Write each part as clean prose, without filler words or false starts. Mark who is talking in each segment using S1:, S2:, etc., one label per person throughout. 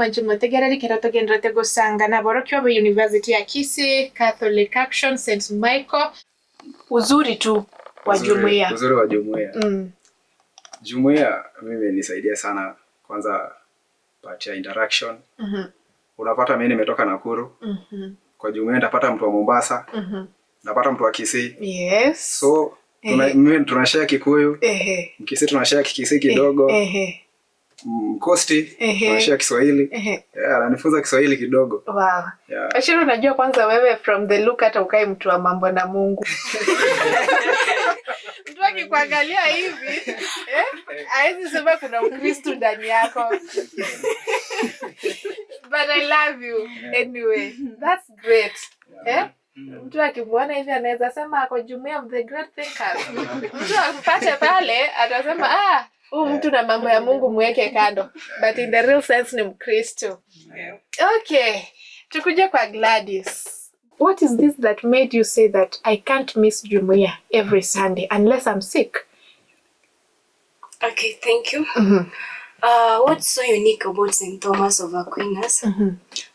S1: Mwanche motegereri kero togenderete gosanga naborokigwa be University ya Kisii, Catholic Action, St. Michael. Uzuri tu wa jumuiya.
S2: Uzuri wa jumuiya. Jumuiya mimi imenisaidia sana, kwanza part ya interaction. Unapata mimi nimetoka Nakuru. Kwa jumuiya nitapata mtu wa Mombasa. Napata mtu wa Kisii. So mimi tunashare Kikuyu. Mkisii tunashare Kikisii kidogo. Mkosti tunashare Kiswahili. Yeah, ananifunza Kiswahili kidogo. Yeah.
S1: Ashira, unajua kwanza wewe from the look hata ukae mtu wa mambo na Mungu. Mtu akikuangalia hivi, hawezi sema kuna Ukristo ndani yako. But I love you. Anyway, that's great. Mtu akimwona hivi anaweza sema ako jumuiya of the great thinkers. Mtu ampate pale atasema, "Ah, huyu mtu na mambo ya Mungu mweke kando." But in the real sense ni Mkristo. Okay, tukuje kwa Gladys. What is this that made you say that I can't miss jumuiya every Sunday unless I'm sick?
S3: Okay, thank you. What's so unique about St. Thomas of Aquinas,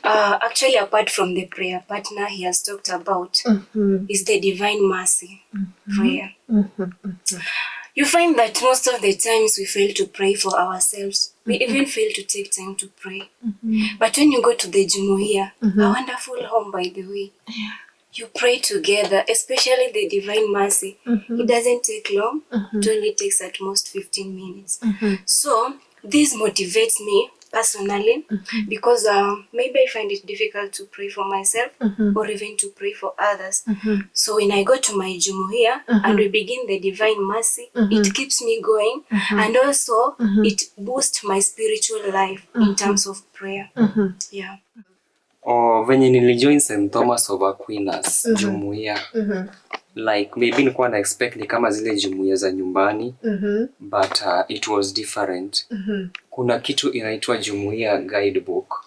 S3: actually, apart from the prayer partner he has talked about, is the Divine Mercy prayer. You find that most of the times we fail to pray for ourselves. We even fail to take time to pray. But when you go to the Jumuiya, a wonderful home, by the way, you pray together, especially the Divine Mercy. It doesn't take long. It only takes at most 15 minutes. So this motivates me personally because maybe I find it difficult to pray for myself or even to pray for others. So when I go to my Jumuiya and we begin the Divine Mercy, it keeps me going and also it boosts my spiritual life in terms of prayer. Yeah.
S4: Oh, venye nilijoin St. Thomas of Aquinas jumuiya, like maybe nilikuwa na expect ni kama zile jumuiya za nyumbani, but it was different. Kuna kitu inaitwa jumuiya guidebook.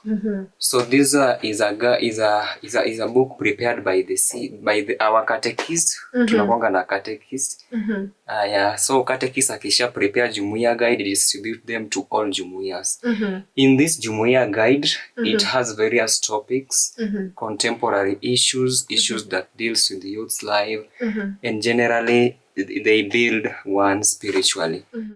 S4: So this is a gu- is a is a is a book prepared by the C, by the our catechist. Tunakuanga na catechist. Yeah, so catechist akisha prepare jumuiya guide, distribute them to all jumuiyas. In this jumuiya guide, it has various topics, contemporary issues, issues that deals with the youth's life, and generally they build one spiritually.